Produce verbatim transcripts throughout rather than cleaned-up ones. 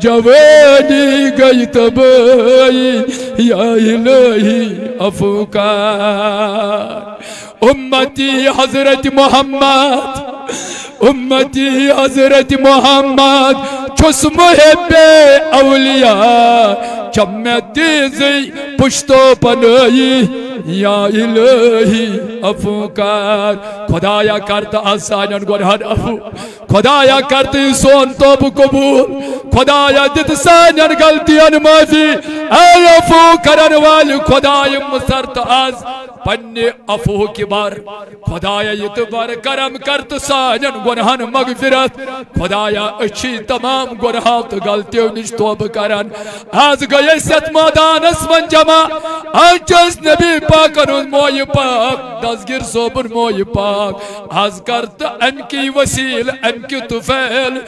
جوانی گئی تباہی، یا الہی عفو کر۔ امتی حضرت محمد، امتی حضرت محمد، چھُس محب اولیاء، چھم مےٚ تیزی پشتو پناہی، یا الہی عفو کر۔ خدایا، کر تہٕ از سانٮ۪ن گۄنہن عفو۔ خدایا، کر تہٕ یہِ سون توبہٕ قبول۔ خدایا، دِ تہٕ سانٮ۪ن غلطین معافی۔ اے عفو کرن والہِ خدایا، مہ ژر تہٕ از پننہِ عفوہُک بار۔ خدایا، یہِ تہٕ بر کرم کر تہٕ سانٮ۪ن گۄنہن مغفرت۔ خدایا، أسۍ چھِ تمام گۄنہو تہٕ غلطیو نِش توبہٕ کران۔ از گٔے أسۍ یتھ مٲدانس منٛز جمع، از چھِ أسۍ نبی پاکن ہُنٛد مویہِ پاک، دستگیر صٲبُن مویہِ پاک۔ از کر تہٕ امہِ کی وسیلہٕ، امہِ کی طفیل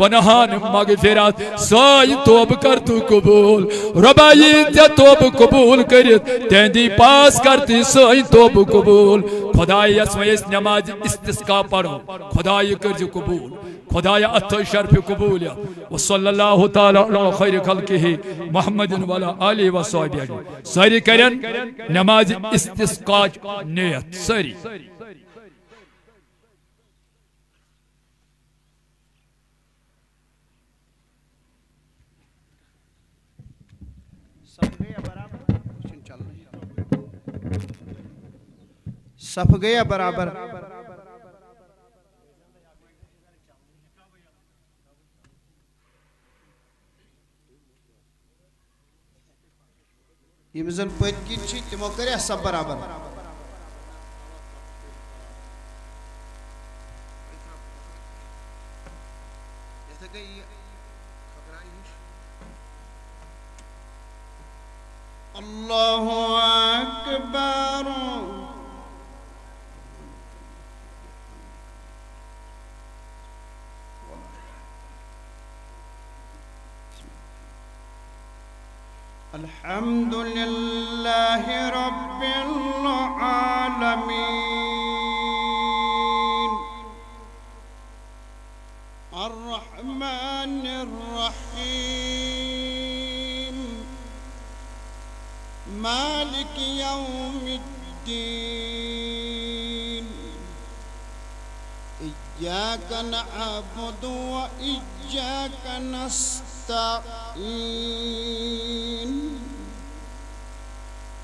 گۄنہن مغفرت۔ سٲنۍ توبہٕ کر تہٕ قبول۔ رۄبا، یہِ ژےٚ توبہٕ قبول کٔرِتھ، تِہنٛدی پاس کر تہٕ سٲنۍ توبہٕ قبول۔ خدایا، یۄس وۄنۍ أسۍ نمازِ استسقا پرو، خدایا، یہِ کٔرزِ قبول۔ خدایا، اتھ تھٲے شرفِ قبولیت۔ وصلی اللہ تعالی علی خیر خلقہ محمد وعلی آلہ وصحبہ اجمعین۔ سٲری کرن نمازِ استسقاچ نیت، سٲری۔ صف گٔیا برابر؟ صف گٔیا برابر؟ یِم زَن پٔتۍ کِنۍ چھِ، تِمو کَرِ اَسہِ سۄ برابر۔ اللہ اکبر۔ الحمد لله رب العالمين، الرحمن الرحيم، مالك يوم الدين، إياك نعبد وإياك نستعين،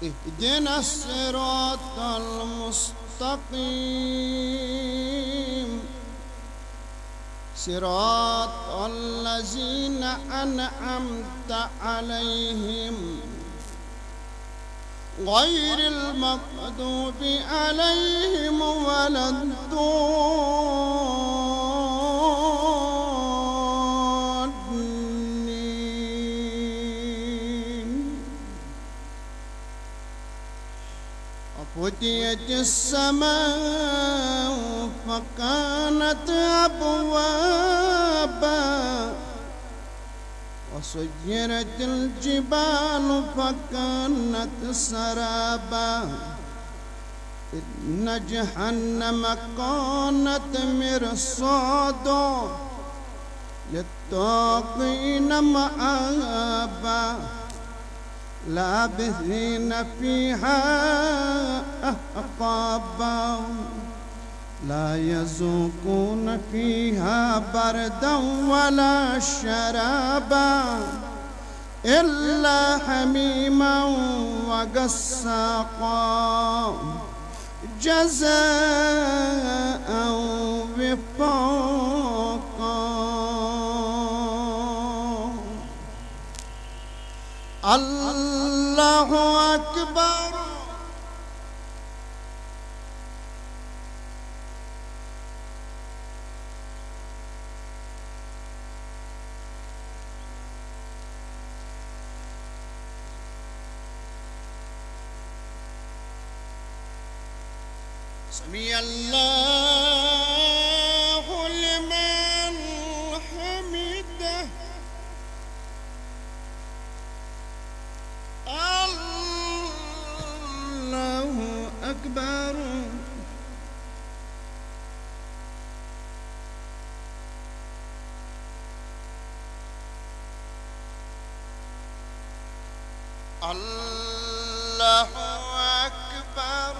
اهدنا الصراط المستقيم، صراط الذين أنعمت عليهم، غير المغضوب عليهم ولا الضالين. وفتحت السماء فكانت أبوابا، وسيرت الجبال فكانت سرابا، إن جهنم كانت مرصادا، للطاغين مآبا، لابثين فيها أحقابا، لا يذوقون فيها بردا ولا شرابا، إلا حميما وغساقا، جزاء وفاقا. الله أكبر. سمع الله لمن حمده. الله أكبر. الله أكبر.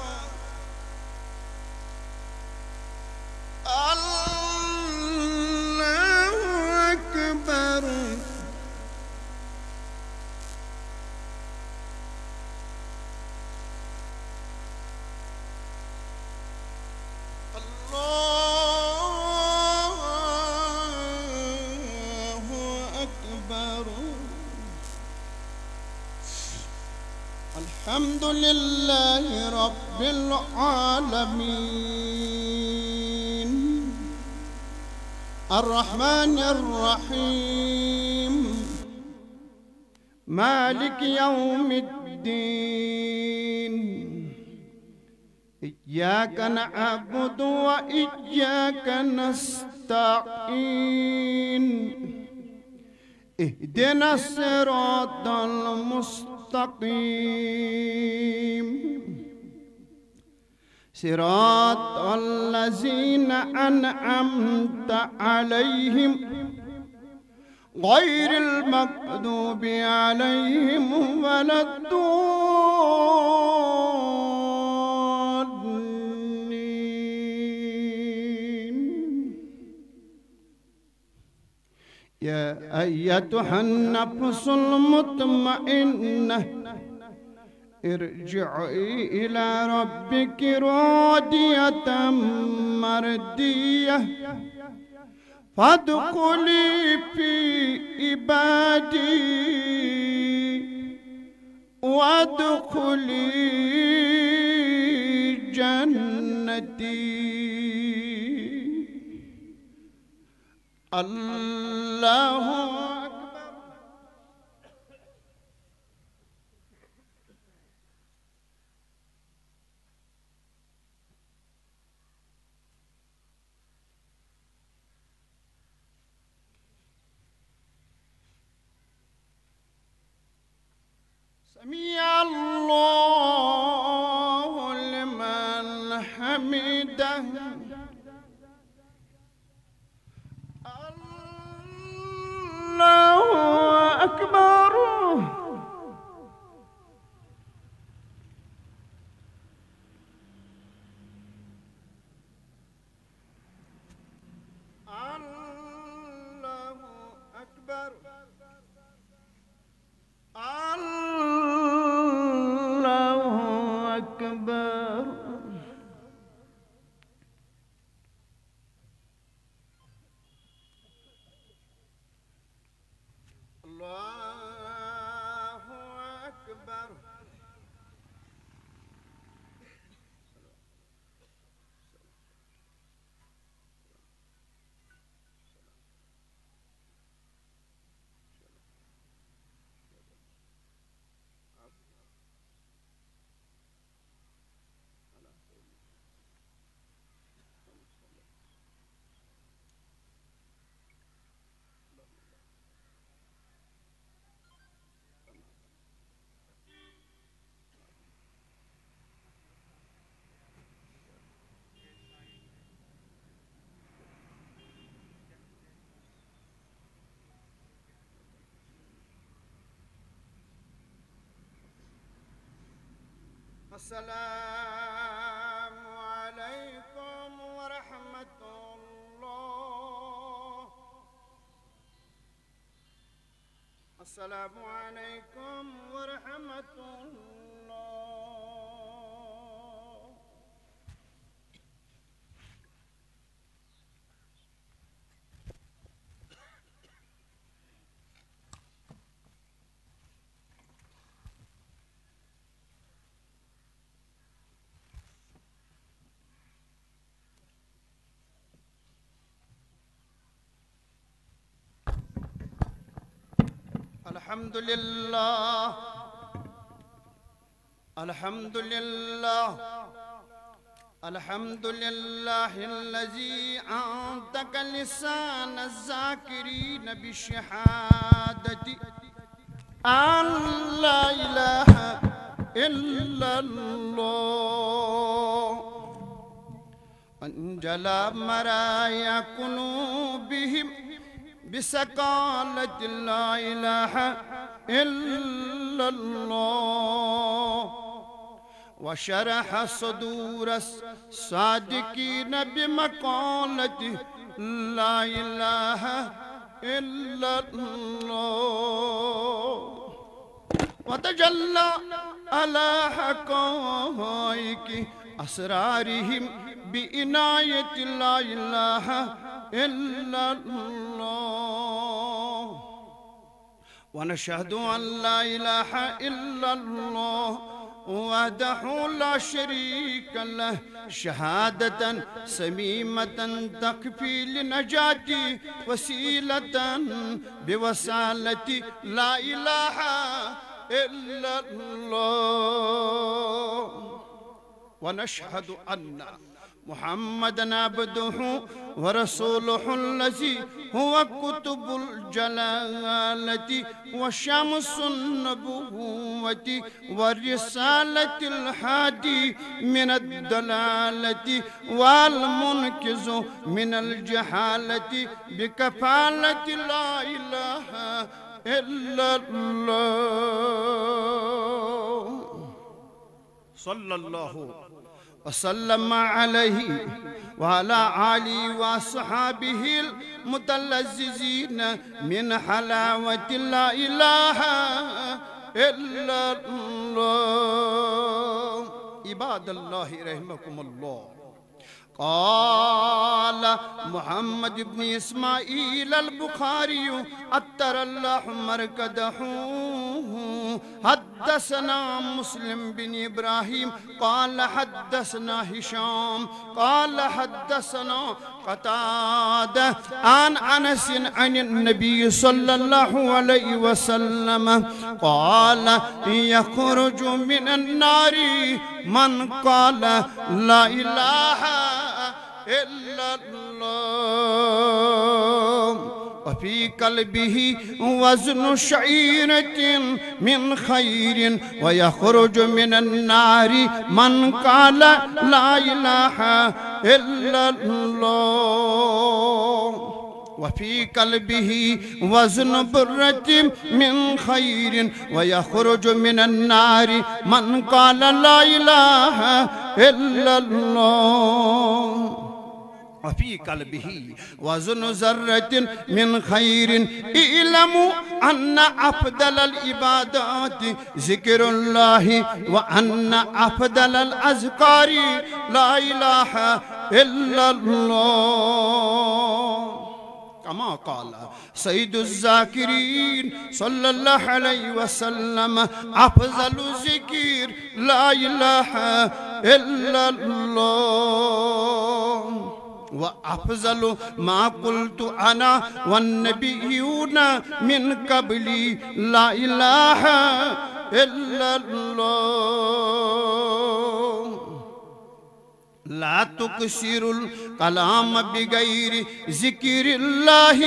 الله أكبر. الله أكبر. الحمد لله رب العالمين. الرحمن الرحيم. مالك يوم الدين. إياك نعبد وإياك نستعين. اهدنا الصراط المستقيم. صراط الذين أنعمت عليهم غير المغضوب عليهم ولا الضالين. يا أيتها النفس المطمئنة، ارجعي إلى ربك راضية مرضية، فادخلي في عبادي وادخلي جنتي. الله أكبر. سمع الله لمن حمده. الله أكبر. الله أكبر. الله أكبر. الله أكبر. السلام عليكم ورحمة الله. السلام عليكم ورحمة الله. الحمد لله. الحمد لله. الحمد لله الذي أنطق لسان الذاكرين بالشهادة أن لا إله إلا الله. أنجلى مرايا قلوبهم بسقالة لا إله إلا الله، وشرح صدور الصادقين بمقالة لا إله إلا الله، وتجلى على حقائق أسرارهم بعناية لا إله إلا الله. ونشهد أن لا إله إلا الله وحده لا شريك له، شهادة سميمة تكفي لنجاتي وسيلة بوسالة لا إله إلا الله. ونشهد أن محمدا عبده ورسوله الذي هو قطب الجلالة وشمس النبوة والرسالة، الهادي من الضلالة والمنقذ من الجهالة بكفالة لا إله إلا الله. صلى الله وسلم عليه وعلى آله وأصحابه المتلذذين من حلاوة لا إله إلا الله. عباد الله رحمكم الله. قال محمد بن إسماعيل البخاري، عطر الله مرقده، حدثنا مسلم بن إبراهيم، قال حدثنا هشام، قال حدثنا قتادة عن أنس عن النبي صلى الله عليه وسلم قال: يخرج من النار من قال: لا إله إلا الله، وفي قلبه وزن شعيرة من خير، ويخرج من النار من قال: لا إله إلا الله، وفي قلبه وزن برة من خير، ويخرج من النار من قال: لا إله إلا الله، وفي قلبه وزن ذرة من خير. اعلموا أن أفضل العبادات ذكر الله، وأن أفضل الأذكار لا إله إلا الله. كما قال سيد الذاكرين صلى الله عليه وسلم: أفضل الذكر لا إله إلا الله، وأفضل ما قلت أنا والنبيون من قبلي: لا إله إلا الله. لا تكثروا الكلام بغير ذكر الله،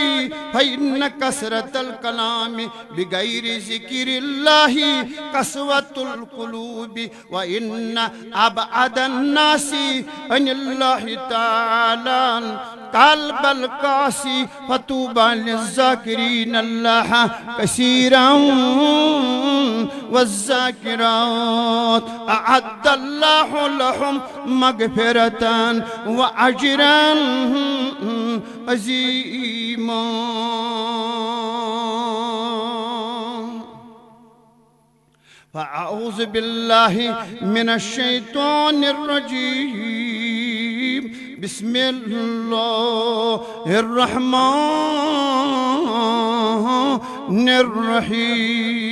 فإن كثرة الكلام بغير ذكر الله قسوة القلوب، وإن أبعد الناس عن الله تعالى القلب القاسي، فطوبى للذاكرين الله كثيرا والذاكرات، أعد الله لهم مغفرة وأجرا عظيما. فأعوذ بالله من الشيطان الرجيم. بسم الله الرحمن الرحيم.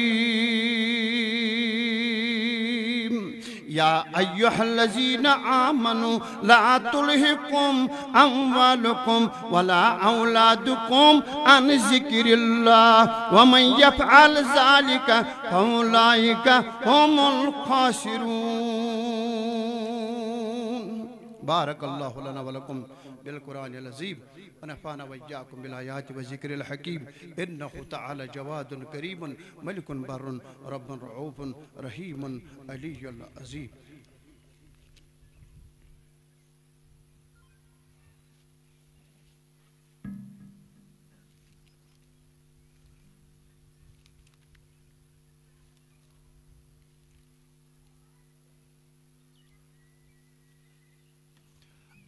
يا أيها الذين آمنوا لا تلهكم أموالكم ولا أولادكم عن ذكر الله، ومن يفعل ذلك فأولئك هم الخاسرون. بارك الله لنا ولكم بالقرآن العظيم، ونفعنا وإياكم بالآيات والذكر الحكيم، إنه تعالى جواد كريم، ملك بر، رب رؤوف رحيم، علي العظيم.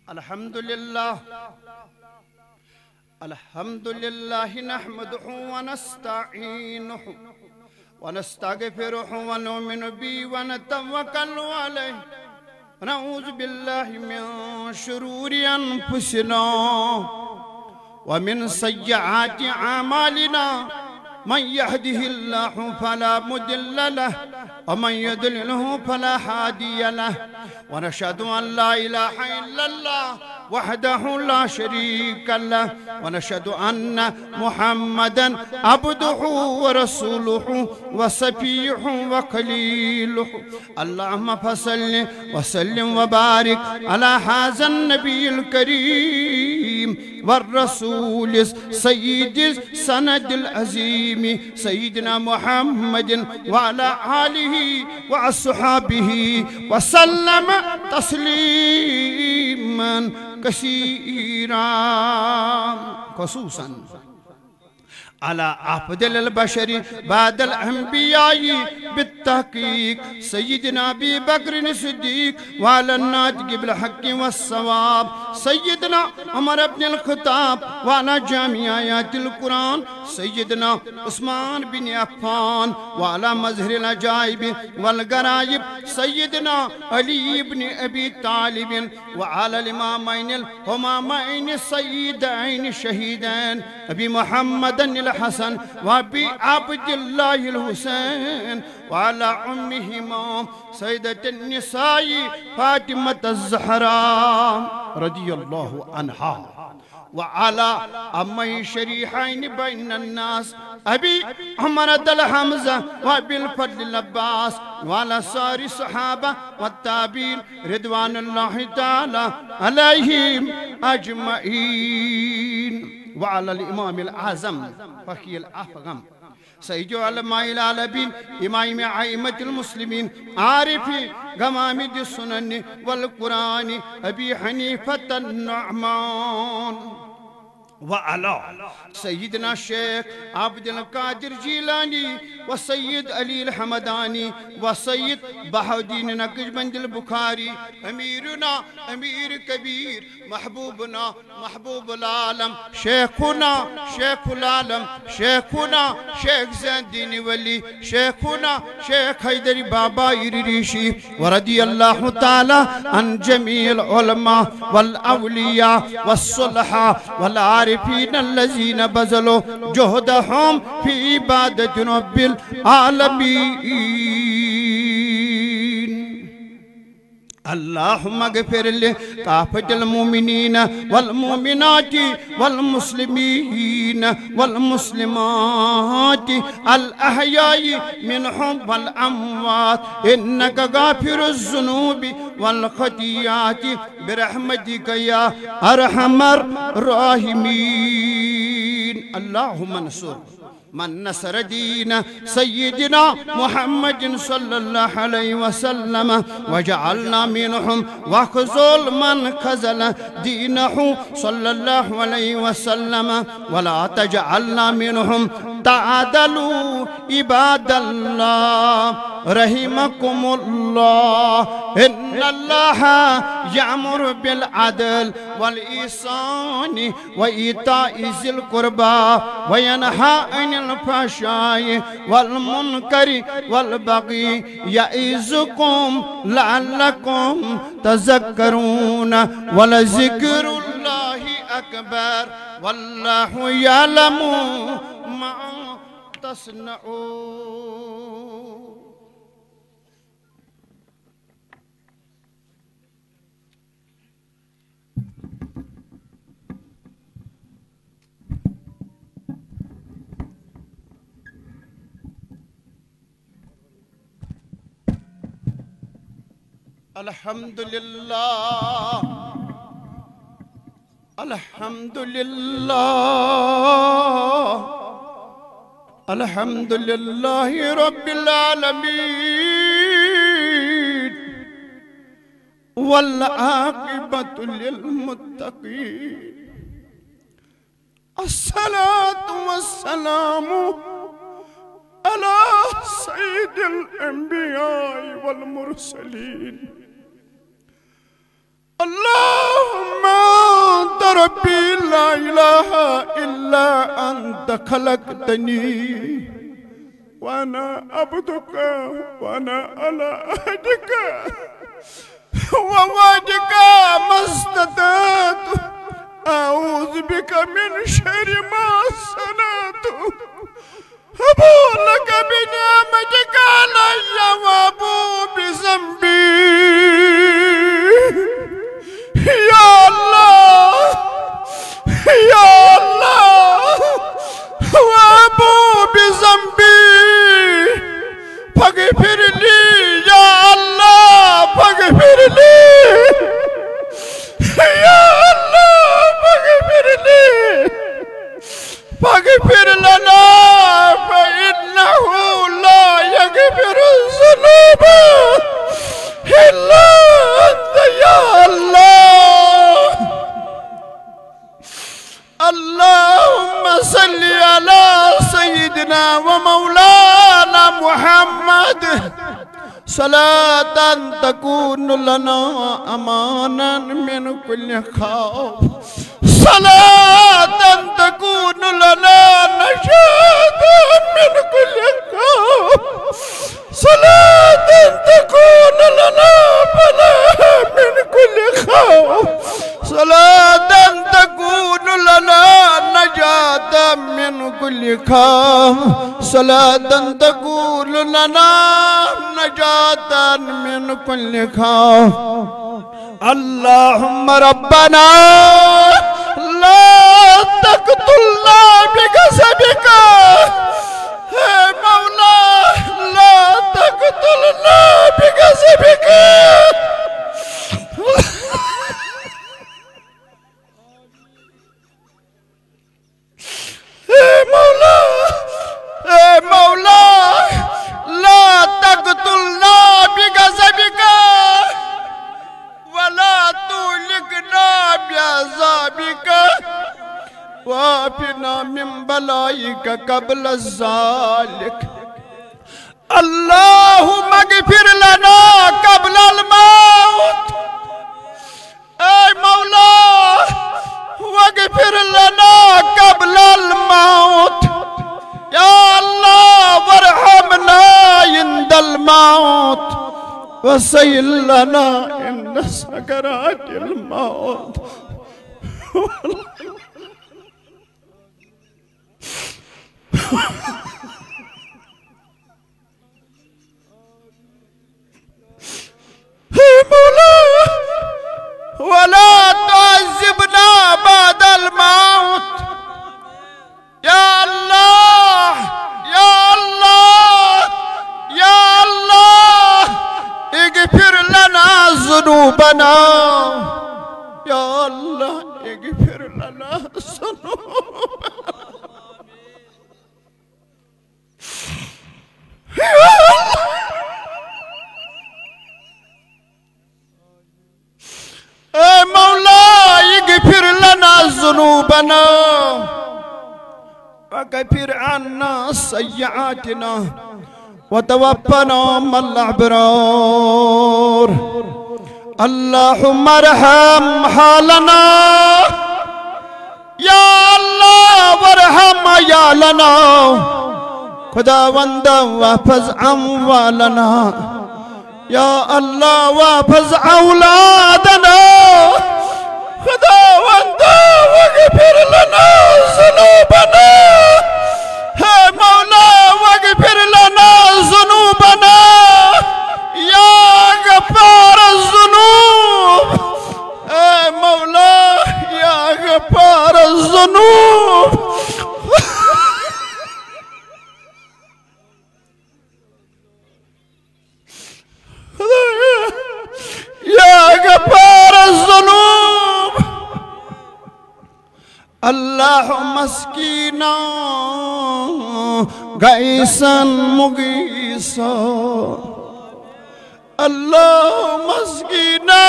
الحمد لله. الحمد لله نحمده ونستعينه ونستغفره ونؤمن به ونتوكل عليه، ونعوذ بالله من شرور أنفسنا ومن سيئات أعمالنا. من يهده الله فلا مضل له، ومن يضلله فلا هادي له. ونشهد أن لا إله إلا الله وحده لا شريك له، ونشهد أن محمدا عبده ورسوله وصفيه وخليله. اللهم فصل وسلم وبارك على هذا النبي الكريم والرسول السيد السند العظيم سيدنا محمد وعلى آله وأصحابه وسلم تسليما كثيرا. خصوصا على أفضل البشر بعد الأنبياء بالتحقيق سيدنا أبي بكر الصديق، وعلى الناطق بالحق والصواب سيدنا عمر بن الخطاب، وعلى جامع آيات القرآن سيدنا عثمان بن عفان، وعلى مظهر العجائب والغرائب سيدنا علي بن أبي طالب، وعلى الإمامين الهمامين السيدين الشهيدين أبي محمد الحسن وأبي عبد الله الحسين، وعلى أمهما سيدة النساء فاطمة الزهراء رضي الله عنها، وعلى أمي شريحين بين الناس أبي عمرة الحمزة وأبي الفضل العباس، وعلى سائر الصحابة والتابعين رضوان الله تعالى عليهم أجمعين، وعلى الإمام الأعظم فخر الأفخم سيد علماء العالمين إمام أئمة المسلمين عارف غمامض السنن والقرآن أبي حنيفة النعمان، وعلى سيدنا الشيخ عبد القادر جيلاني وسيد علي الحمداني وسيد بهاء الدين نقشبند البخاري أميرنا أمير كبير محبوبنا محبوب العالم شيخنا شيخ العالم شيخنا شيخ زين الدين ولي شيخنا شيخ حيدر بابا إدريسي، ورضي الله تعالى عن جميع العلماء والأولياء والصلحاء والعارفين الذين بذلوا جهدهم في عبادة رب العالمين. اللهم اغفر لكافة المؤمنين والمؤمنات والمسلمين والمسلمات الأحياء منهم والأموات إنك غافر الذنوب والخطيئات برحمتك يا أرحم الراحمين. اللهم انصر من نصر دين سيدنا محمد صلى الله عليه وسلم وجعلنا منهم، واخذل من خذل دينه صلى الله عليه وسلم ولا تجعلنا منهم. تعادلوا عباد الله رحمكم الله، إن الله يأمر بالعدل والإحسان وإيتاء ذي القربى وينهى عن الفحشاء والمنكر والبغي يعظكم لعلكم تذكرون، ولذكر الله أكبر، والله يعلم ما تصنعون. الحمد لله. الحمد لله. الحمد لله رب العالمين، والعاقبة للمتقين. الصلاة والسلام على سيد الأنبياء والمرسلين. اللهم ربي لا إله إلا أنت خلقتني وأنا عبدك وأنا على عهدك ووعدك ما استطعت، أعوذ بك من شر ما صنعت، أبوء لك بنعمتك علي وأبوء بذنبي. يا الله، يا الله، وأبوء بذنبي، فاغفر لي، يا الله، فاغفر لي، يا الله، فاغفر لي، فاغفر لنا، فإنه لا يغفر الذنوب إلا أنت، يا الله. اللهم صل على سيدنا ومولانا محمد، صلاة تكون لنا أمانا من كل خوف، صلاة تكون لنا نجاة من كل خوف، صلاة تكون لنا فلاحا من كل خوف، صلاة تكون لنا نجاة من كل خوف، صلاة تكون لنا نجاة من كل خوف. اللهم ربنا لا تقتلنا بغضبك. اے مولا، لا تقتلنا بغضبك. اے مولا، اے مولا، لا تقتلنا بغضبك ولا تهلكنا بعذابك وعافنا من بلائك قبل ذلك. اللهم اغفر لنا قبل الموت. اے مولا، واغفر لنا قبل الموت. يا الله، وارحمنا عند الموت، وسهل لنا عند سكرات الموت. اے مولا، ولا تعذبنا بعد الموت. يا الله، يا الله، يا الله، اغفر لنا ذنوبنا. يا الله، اغفر لنا ذنوبنا. اے مولا، اغفر لنا ذنوبنا وكفر عنا سيئاتنا وتوفنا مع الأبرار. اللهم ارحم حالنا. یا اللہ، وارحم عیالنا. خداوندا، واحفظ اموالنا. یا اللہ، واحفظ اولادنا. خداوندا، واغفر لنا ذنوبنا. اے مولا، واغفر لنا ذنوبنا. یا غفار الذنوب. اے مولا، یا غفار الذنوب. یا غفار الذنوب. اللهم اسقنا غيثا مغيثا. اللهم اسقنا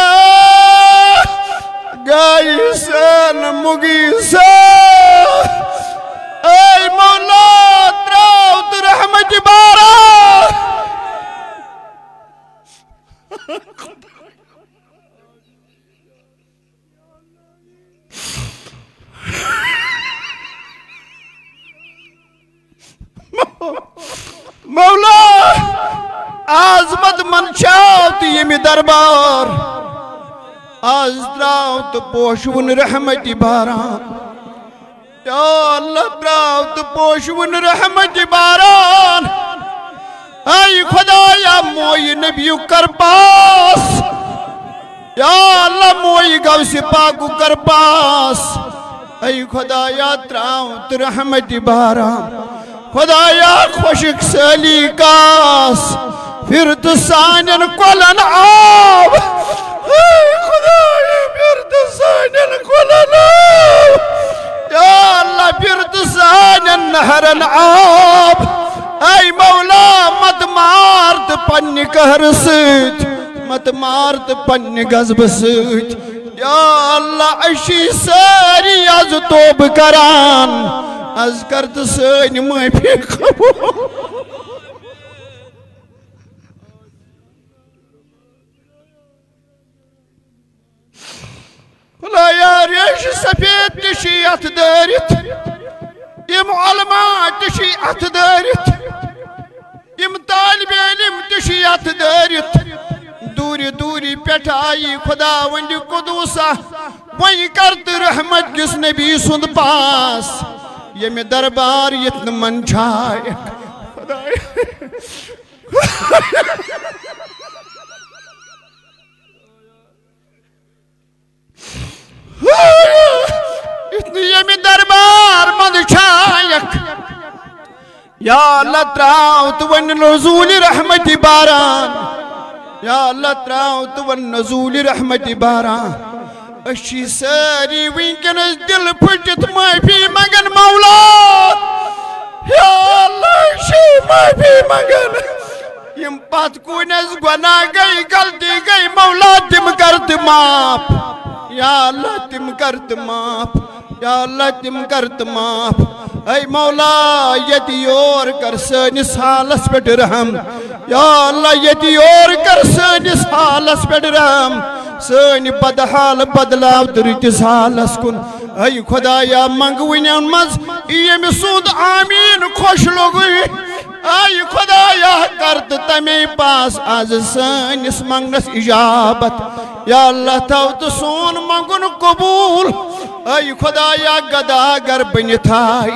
غيثا مغيثا. اے مولا، تراو تہٕ رحمت باران. مولا، آز مت منٛدچھاو تہٕ ییٚمہِ دربار۔ آز تراو تہٕ پوشوُن رحمتی باران۔ یا اللہ، تراو تہٕ پوشوُن رحمتی باران۔ اے خدایا، مویہِ نبیُک کرپاس۔ یا اللہ، مویہِ غوث پاکُک کرپاس۔ اے خدایا، تراو تہٕ رحمتی باران۔ خدایا، خۄشک سٲلی کاس، پھر تہٕ سانٮ۪ن کۄلن آب۔ اے خدایا، پھر تہٕ سانٮ۪ن کۄلن آب۔ یا اللہ، پھر تہٕ سانٮ۪ن نہرن آب۔ اے مولا، مت مار تہٕ پننہِ قہرٕ سۭتۍ، مت مار تہٕ پننہِ غضبہٕ سۭتۍ۔ یا اللہ، أسۍ چھِ سٲری از توبہٕ کران، از کر تہٕ سٲنۍ معٲفی قبول۔ خدایا، ریشہِ سفید تہِ چھِ یتھ دٲرِتھ، یِم علماء تہِ چھِ اتھ دٲرِتھ۔ یِم طالب علم تہِ چھِ یتھ دٲرِتھ۔ دوٗرِ دوٗرِ پٮ۪ٹھ آیی خداوندِ قدوسا۔ وۄنۍ کر تہٕ رحمت کِس نبی سُنٛد پاس، ییٚمہِ دربار ییٚتہِ نہٕ منٛدچھایکھ۔ خدایا۔ یُتھ نہٕ ییٚمہِ دربار منٛز چھایکھ۔ یا اللہ، تراو تہٕ وۄنۍ نزول رحمتی باران۔ یا اللہ، تراو تہٕ وۄنۍ نزول رحمتی باران۔ أسۍ چھِ سٲری وٕنکیٚنس دِل پھٕٹِتھ معٲفی منٛگان مولا۔ یا اللہ، أسۍ چھِ معٲفی منٛگان۔ یِم پتھ کُن اَسہِ گۄناہ گٔے، غلطی گٔے، مولا تِم کر تہٕ معاف۔ یا اللہ تِم کر تہٕ معاف۔ یا اللہ تِم کر تہٕ معاف۔ اے مولا، ییٚتہِ یور کر سٲنِس حالس پٮ۪ٹھ رحم۔ یا اللہ، ییٚتہِ یور کر سٲنِس حالس پٮ۪ٹھ رحم۔ سٲنۍ بدحال بدلاو تہٕ رٕتِس حالس کُن۔ اے خدایا، منگوٕنٮ۪ن منٛز ییٚمہِ سُنٛد آمیٖن خۄش لوٚگُے۔ اے خدایا، کر تہٕ تمے پاس از سٲنِس منگنس اجابت۔ یا اللہ، تھاو تہٕ سون منگُن قبول۔ اے خدایا، گدا گر بٔنِتھ آے۔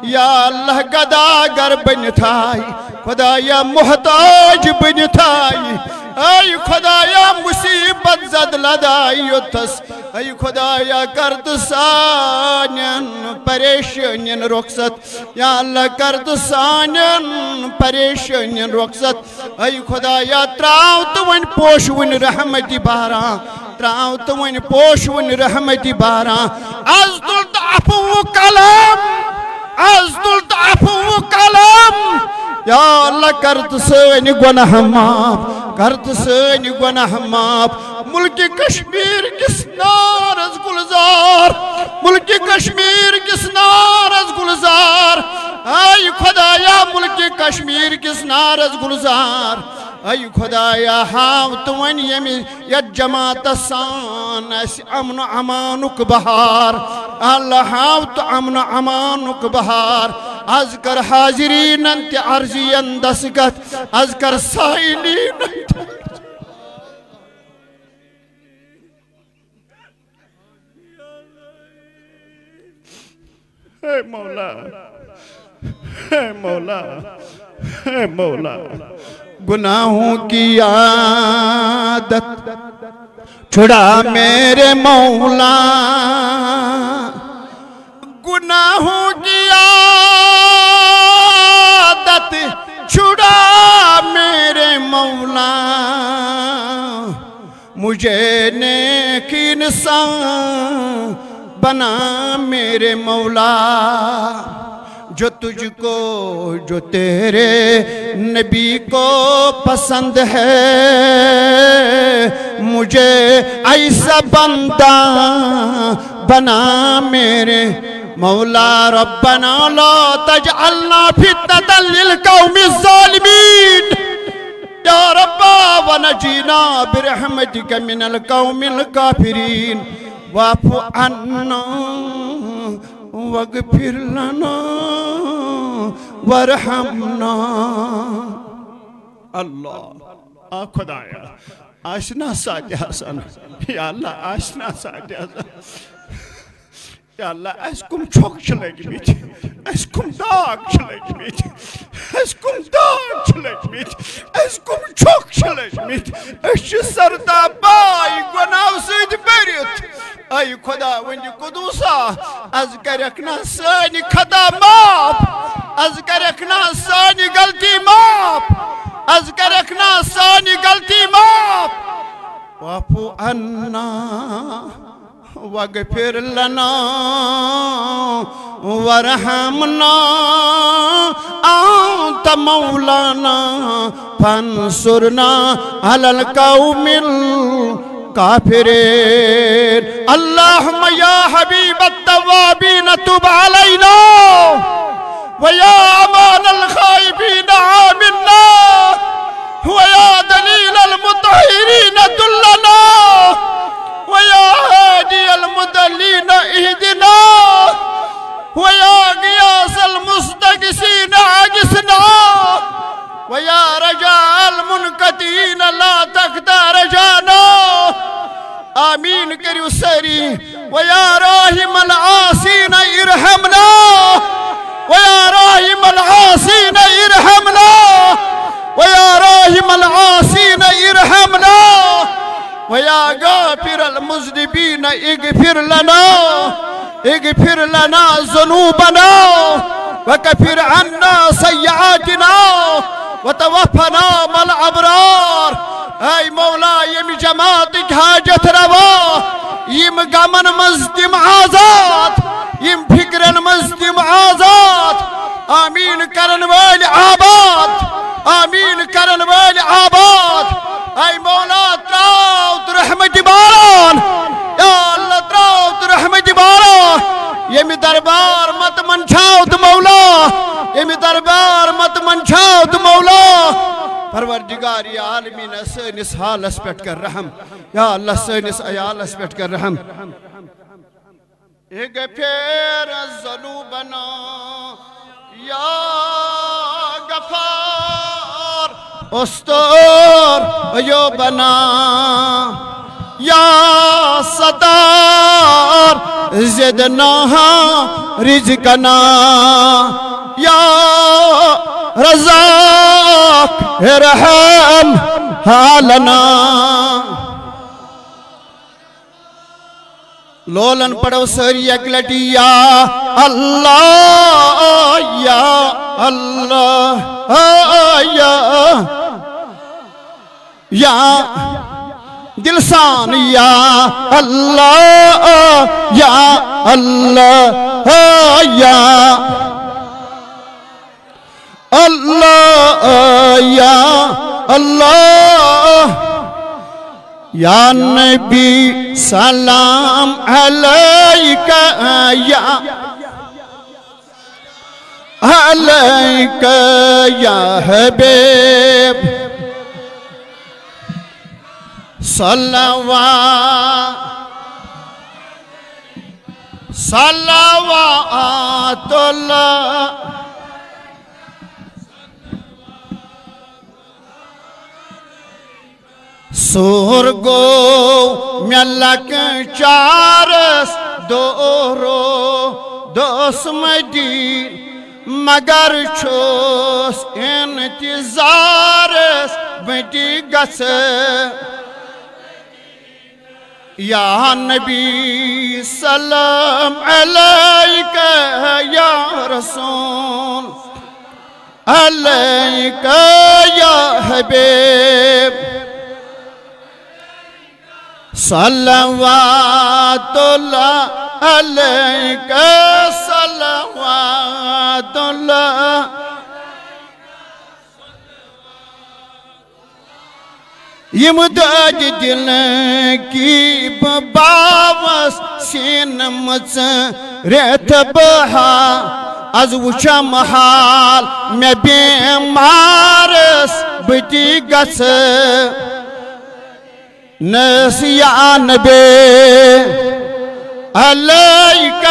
یا اللہ، گدا گر بٔنِتھ آے۔ خدایا، محتاج بٔنِتھ آے۔ اے خدایا، مصیبت زد لدایوتھس۔ اے خدایا، کر تہٕ سانٮ۪ن پریشٲنین رخصت۔ یا اللہ، کر تہٕ سانٮ۪ن پریشٲنین رخصت۔ اے خدایا، تراو تہٕ وۄنۍ پوشوٕنۍ رحمتی باران۔ تراو تہٕ وۄنۍ پوشوٕنۍ رحمتی باران۔ از تُل تہٕ عفوُک قلم۔ از تُل تہٕ عفوُک قلم۔ یا اللہ، کر تہٕ سٲنۍ گۄناہ معاف۔ کر تہٕ سٲنۍ گۄناہ معاف۔ ملکِ کشمیر کِس نارس گلزار، ملکِ کشمیر کِس نارس گلزار۔ اے خدایا، ملکِ کشمیر کِس نارس گلزار۔ اے خدایا، ہاو تہٕ وۄنۍ ییٚمہِ یتھ جماعتس سان اسہِ امن و امانُک بہار۔ اللہ، ہاو تہٕ امن و امانُک بہار۔ از کر حاضریٖنن تہِ عرضین دستخط، از کر سائلینن تہِ۔ اے مولا، اے مولا، اے مولا، گناہوں کی عادت چھڑا میرے مولا، گناہوں کی عادت چھڑا میرے مولا، مجھے نیک انسان بنا میرے مولا، جو تجھ کو، جو تیرے نبی کو پسند ہے، مجھے ایسا بندہ بنا میرے مولا۔ ربنا لا تجعلنا فتنة للقوم الظالمين، یا رب، ونجینا برحمتک من القوم الکافرین، واعف عنا واغفر لنا وارحمنا۔ اللہ، آ خدایا، آسہِ نا ساتہِ حسن، یا اللہ، آسہِ نا ساتہِ حسن۔ یا اللہ، اَسہِ کٕم چھۄکھ چھِ لٔگمٕتۍ، اَسہِ کٕم داغ چھِ لٔگمٕتۍ، اَسہِ کٕم داغ چھِ لٔگمٕتۍ، اَسہِ کٕم چھۄکھ چھِ لٔگمٕتۍ۔ أسۍ چھِ سرتا پاے گۄناہو سۭتۍ بٔرِتھ۔ اے خداوندِ قدوسا، از کرکھ نا سٲنۍ خطا معاف، از کرکھ نا سٲنۍ غلطی معاف، از کرکھ نا سٲنۍ غلطی معاف۔ واعف عنا واغفر لنا وارحمنا، انت مولانا فانصرنا على القوم الكافرين۔ اللهم يا حبيب التوابين تب علينا، ويا أمان الخائفين آمنا، ويا دليل المطهرين دلنا، ويا هادي المضلين اهدنا، ويا غياث المستغيثين أغثنا، ويا رجاء المنقطعين لا تقطع رجانا۔ آمین کٔرِو سٲری۔ ويا راحم العاصين ارحمنا، ويا راحم العاصين ارحمنا، ويا راحم العاصين ارحمنا، ويا غافر المذنبين اغفر لنا، اغفر لنا ذنوبنا وكفر عنا سيئاتنا وتوفنا مع الأبرار۔ اے مولا، ییٚمہِ جماعتٕکۍ حاجت روا، یِم غمن منٛز تِم آزاد، یِم فکرن منٛز تِم آزاد۔ آمین کرن وٲلۍ آباد، آمین کرن وٲلۍ آباد۔ اے مولا، تراو تہٕ رحمتِ باران، یا اللہ، تراو تہٕ رحمتِ باران۔ ییٚمہِ دربار مت منٛدچھاو تہٕ مولا، ییٚمہِ دربار مت منٛدچھاو تہٕ مولا۔ پروردگار عالمین، سٲنِس حالس پٮ۪ٹھ کر رحم۔ یا اللہ، سٲنِس عیالس پٮ۪ٹھ کر رحم۔ اغفر ذنوبنا یا غفار، استر عیوبنا یا ستار، زدنا رزقنا یا رزاق، ارحم حالنا۔ لولن پڑھو سٲری اکہِ لٹہِ، یا اللہ، یا اللہ، یا، یا دلسان، یا اللہ، یا اللہ، یا اللہ، یا اللہ، یا نبی سلام علیک، یا علیک، یا حبیب صلوات، صلوات اللہ۔ سور گوٚو مےٚ لۄکچارس دورو دوس مدیٖنہٕ، مگر چھُس انتظارس بہٕ تہِ گژھٕ۔ یا نبی سلام علیک، یا رسول علیک، یا حبیب صلوات اللہ علیک، صلوات اللہ۔ یِم دٲدِ دِلہٕ کی بہٕ باوس سیٖنہٕ مٕژ رٮ۪تھ بہار، از وٕچھم حال مےٚ بٮ۪مارس بہٕ تہِ گژھٕ۔ نس یا نبی علیک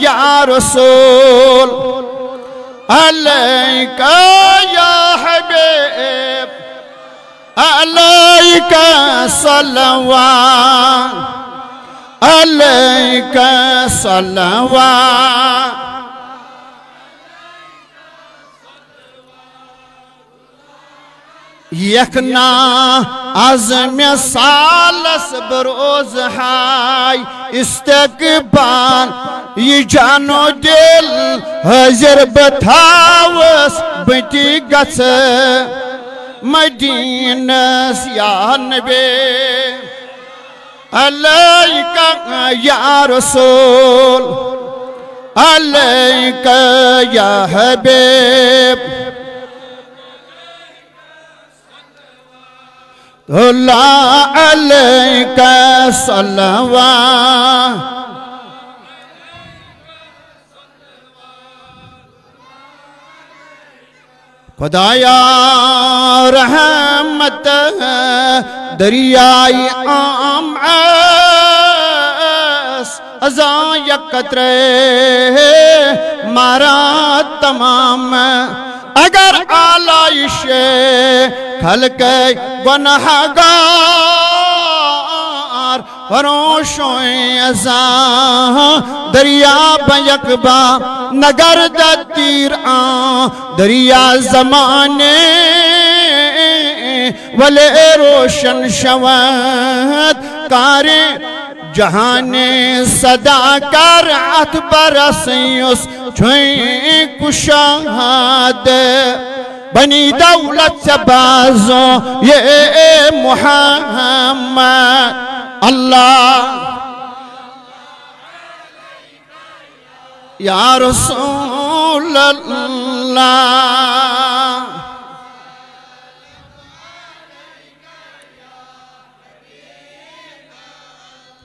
یا رسول عليك يا حبيب، عليك صلوات، عليك صلوات. یکنا از مثالس بروز ہاے استقبال، یہ جان و دل حاضر بتھاوس بتی گژھ مدینس یا نبی۔ عليك يا رسول، عليك يا حبيب، طلع عليك صلوات. خدایا رحمت دریائے عام اس، ازاں یک قطرے مارا تمام۔ اگر آلائش خلق گناہگار، پروشوئیں ازاں دریا بیک با نگر دتیر آں، دریا زمانے ولے روشن شود کاریں جہانے۔ صدا کر اتھ برسیس چھوئیں کشاد، بنی دولت سے بازو یہ محمد۔ اللہ یا رسول اللہ۔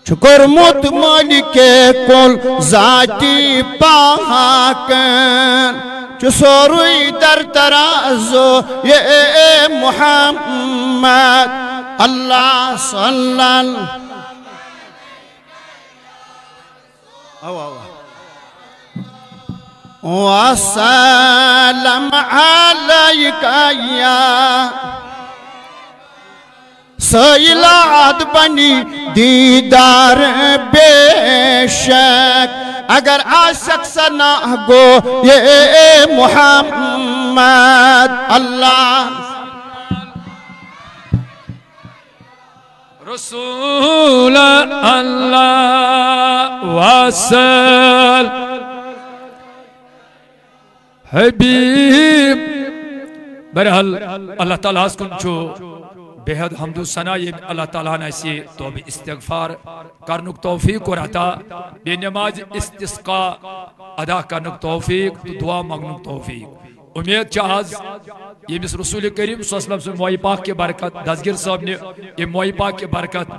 چھُ کوٚرمُت مٲلِکِ کُل ذاتِ پاکن، چھُ سورُے در ترازو یہِ محمد۔ اللہ صلی اللہ۔ اوا، اوا۔ وسلم علیک یا سیلات بنی دیدار بے شک۔ اگر عاشق ثنا گو یہ محمد اللہ۔ رسول اللہ وسل حبیب۔ بہرحال، اللہ تعالیٰ ہس کُن چھُ بے حد حمد و ثنا، ییٚمۍ اللہ تعالیٰ ہن اسہِ توبہ استغفار کرنُک توفیق کوٚر عطا، بیٚیہِ نماز استسقا ادا کرنُک توفیق تہٕ دعا منگنُک توفیق۔ امید چھِ آز ییٚمِس رسول کریم صلی اللہ علیہ وسلم سٕنٛدِ مویہِ پاک کہِ برکت، دستگیر صٲبنہِ ییٚمہِ مویہِ پاک کہِ برکت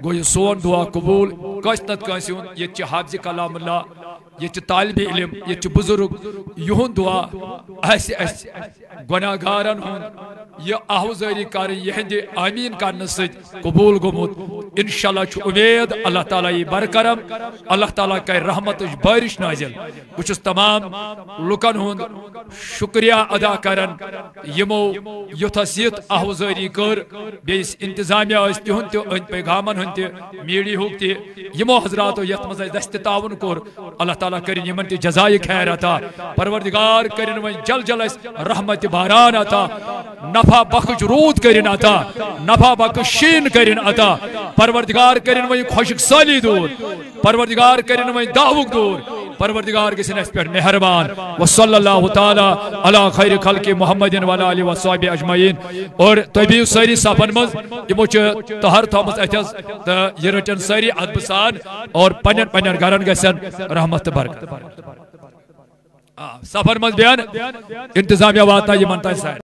گوٚو یہِ سون دعا قبول۔ کٲنٛسہِ نتہٕ کٲنٛسہِ ہُنٛد، ییٚتہِ چھِ حافظِ کلام اللہ، ییٚتہِ چھِ طالبِ علم، ییٚتہِ چھِ بزرگ، یِہُنٛد دعا آسہِ اَسہِ گۄناہ گارن ہُنٛد یہِ آہوزٲری کرٕنۍ، یِہنٛدِ آمیٖن کرنہٕ سۭتۍ قبول گوٚمُت۔ انشاءاللہ چھُ امید اللہ تعالیٰ یی برکرم، اللہ تعالیٰ کرِ رحمتٕچ بارش نازل۔ بہٕ چھُس تمام لُکن ہُنٛد شُکریہ ادا کران، یِمو یُتھس یِتھ آہوزٲری کٔر، بیٚیہِ یُس انتظامیہ ٲسۍ، تِہُنٛد تہِ، أنٛدۍ پٔکۍ گامن ہُنٛد تہِ، میٖڈیاہُک تہِ، یِمو حضراتو یتھ منٛز اَسہِ دستِ تعاون کوٚر، اللہ تعالیٰ کٔرِن یِمن تہِ جزایہِ خیر عطا۔ پروردگار کٔرِن وۄنۍ جل جل اَسہِ رحمتِ باران عطا، نفع بخش روٗد کٔرِن عطا، نفع بخش شیٖن کٔرِن عطا۔ پروردگار کٔرِن وۄنۍ خۄشک سٲلی دوٗر۔ پروردگار کٔرِن وۄنۍ داوُک دوٗر۔ پروردگار گٔژھِن اَسہِ پٮ۪ٹھ مہربان۔ وصلی اللہ تعالیٰ علی خیر خلق محمد وعلی آلہ وصحبہ اجمعین۔ اور تُہۍ بِہِو سٲری صفن منٛز، یِمو چھِ تہر تھٲومٕژ اَتھٮ۪س، تہٕ یہِ رٔٹن سٲری ادبہٕ سان اور پننٮ۪ن پننٮ۪ن گرن گژھن رحمت تہٕ برکت۔ آ، صفن منٛز بِہن، انتظامیہ واتناو یِمن تام سارنٕے۔